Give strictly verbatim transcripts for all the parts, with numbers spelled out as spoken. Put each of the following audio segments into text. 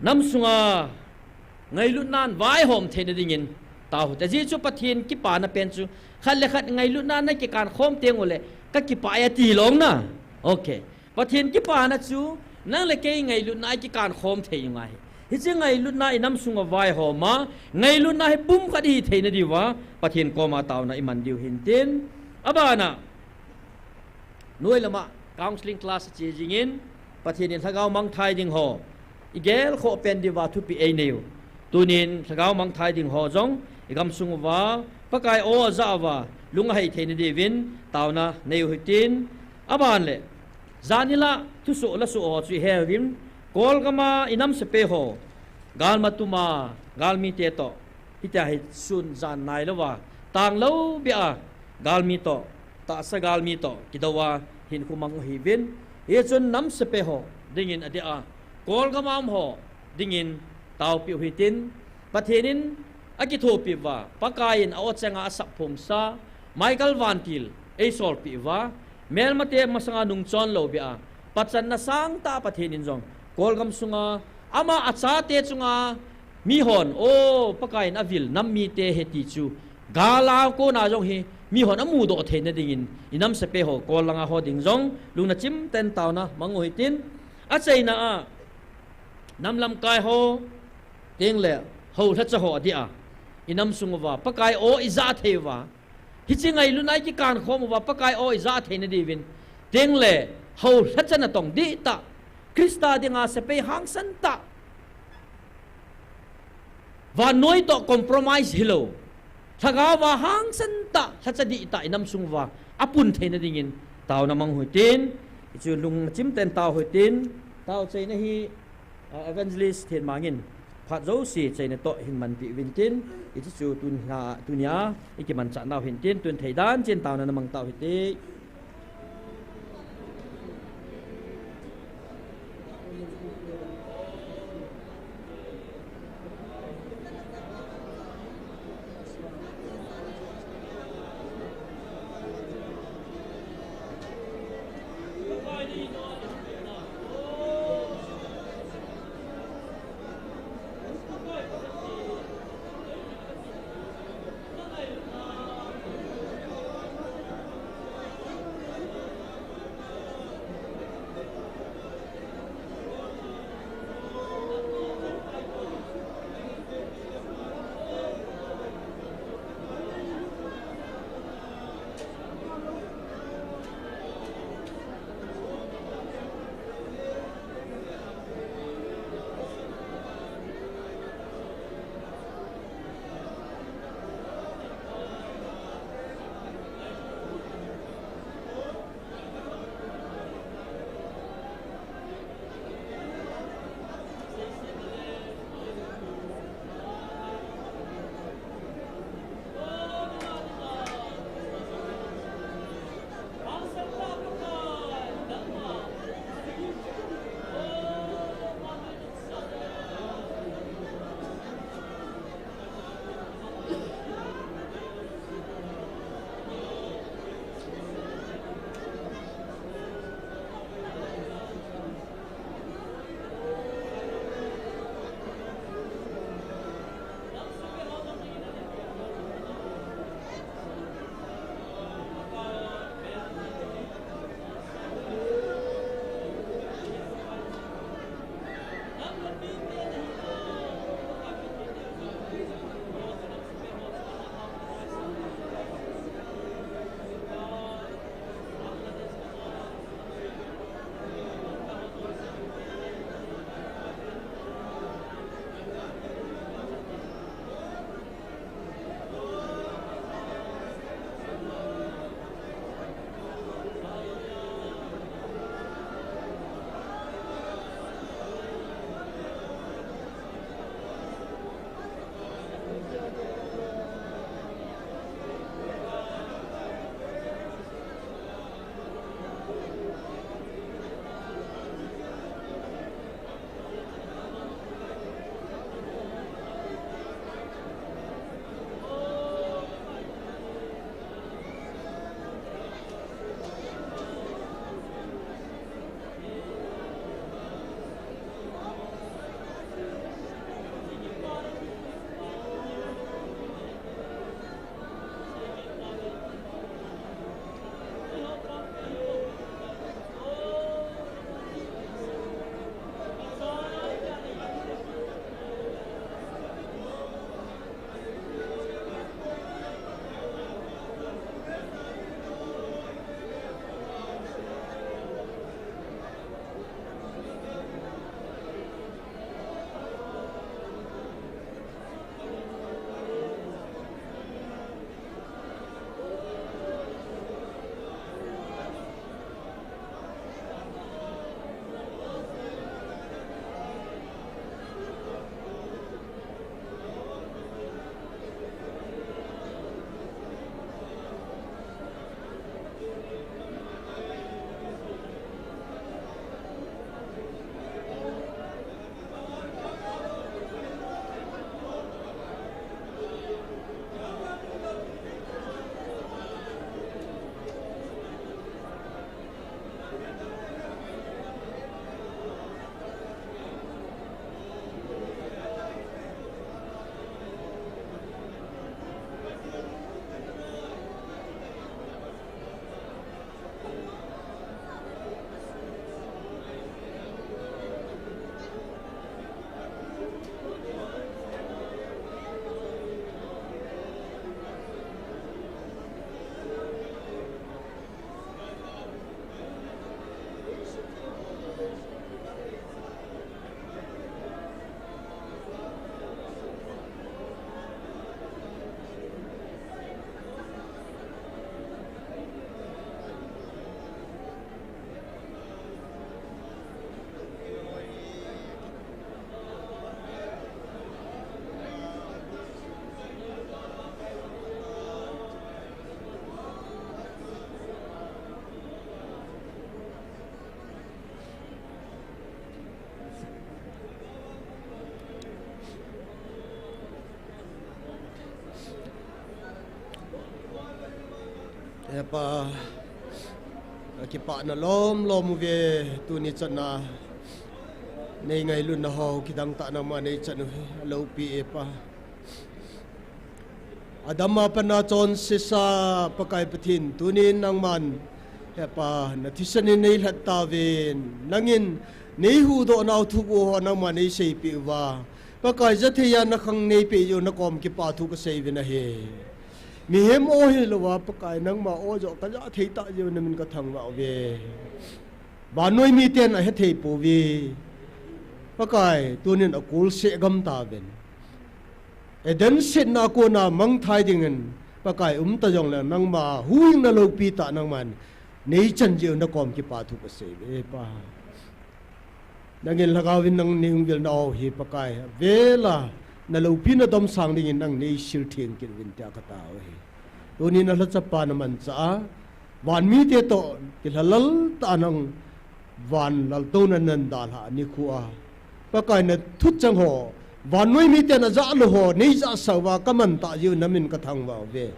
Nam sunga ngailutnan vaihom theina dingin tao hite. Ajeh chu Pathen kipana pen chu khat le khat ngailutna na kikan khom teng uleh ka kipah e ati lou na. Okay. Pathen kipana chu nang le kei ngailutna i kikan khom thei u ngai. Hiche ngailutna i nam sunga vaihom a, ngailutna hi pumkhat i hi theina diuva Pathen koma taona i man diu hintin. Abana, noi lama counseling class a che jingin, Pathen in lhagao mangthai ding ho i gelkhoh pen diuva thupeh ei neiu. Tunin lhagao mangthai ding ho jong i gamsung uva Pakai aw aja uva lung ahei theina diuvin taona neiu hitin. Aban le, janhi la thusoh lasoh ho chu i he uvin, Kolgama i nam sepai ho, galma tuma galmite toh, hitia hi sun jan nailouva, tanglou beh a galmi toh, tahsa galmi toh kidou a hinkho mang u hiuvin, hichun nam sepai ho dingin adeh a, Kolgama um ho dingin taopeh u hitin. Pathen in akithopi uva, Pakai in a-o chenga asap phongsa Michael Vantil eisolpeh uva, melmate masanga nungchon lou beh a, pachatna sangtah Pathen in jong Kolgam sunga ama achate chunga mihon, o, Pakai in avil nam mite ahi ti chu gal a kona jong hi mihon amudoh theina dingin i nam sepai ho, Kol langa ho ding jong lungna chimtah in taona mang u hitin. Achaina a, nam lamkai ho, tengle hou lhacha ho adeh a, i nam sung uva Pakai aw i ja thei uva, hiche ngailutna i kikan khom uva Pakai aw i ja theina diuvin, tengle hou lhacha natong dihtah, Christa dinga sepai hangsan tah, vannoi toh compromise hilou, lhagaova hangsan tah, lhacha dihtah i nam sung uva apun theina dingin taona mang u hitin. Hichu lungna chimtah in tao u hitin. Tao chaina hi, ah, Evangelist Thenmang in phat jouse chaina toh hin manpeh uvin tin, hichu tunia, tunia i kimanchah nau hintin, tun theidan chan taona na mang tau hite. Pa, kipana lom lom uve, tuni chana nei ngailutna ho kidang tah nangma nei chan u hi, alopi e Pa. Adam a pat a chonse sa Pakai Pathen, tunin nangman, he Pa, na thisan in nei lhat tauvin, nangin nei huhdoh nau thu ho nangma nei seipeh uva, Pakai, jathei a na khang nei peh jeh u na kom kipathu kasei uvin ahi. Mihem o hilouva, Pakai, nangma o joh kaja thei tah jeh u na min kathangvah uve. Vannoi miten ahethei pouve. Pakai, tunin akulse gam tauvin. Eden setna a kona mangthai dingin, Pakai, um ta jongle nangma huhhingna loupi tah nangman nei chan jeh u na kom kipathu kasei uve Pa. Nangin lhagao in nang nei hung vilna ho hi Pakai, vela na loupina domsang dingin nang nei siltheng kit uvin tia katao ahi. Tuni na lhacha pa na manchah a, van mite toh kilhalal tah a nang van laltouna nan dalhah nikho a, Pakai, na thucheng ho, vannoi miten ajah lou ho nei jahsah uva kaman tah jeh u na min kathangvah uve.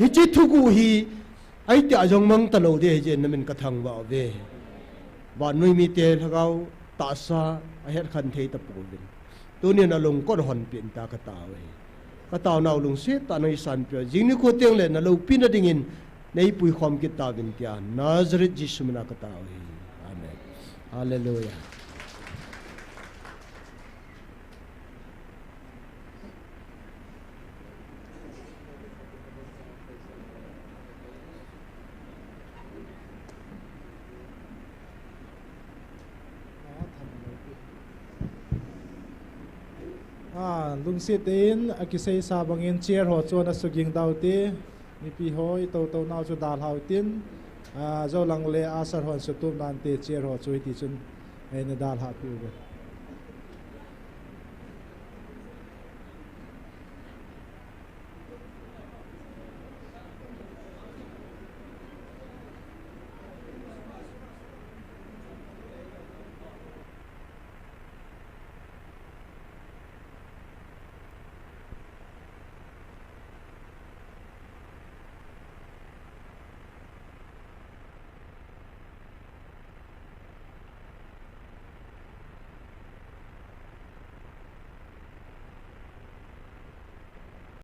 Hiche thuguh hi ahi tia jong mang talou ding ahi jeh in na min kathangvah uve. Vannoi mite lhagao tahsa ahet khen thei tapouvin, tunin alungkot honpeh in tia katao ahi. Kataonau lungset tah a nang eisanpeh uva, jing nikho tengle na loupina dingin nei puikhom kit tauvin tia Nazareth Jesu mina katao ahi. Amen. Hallelujah. A, lungset in akiseisa bangin chair ho chu ana suging dau te, mipi ho, itou tou nau chu dalhau tin, a, joulang le usher hon sutup nante chair ho chu hitichun eina dalhah peh uve.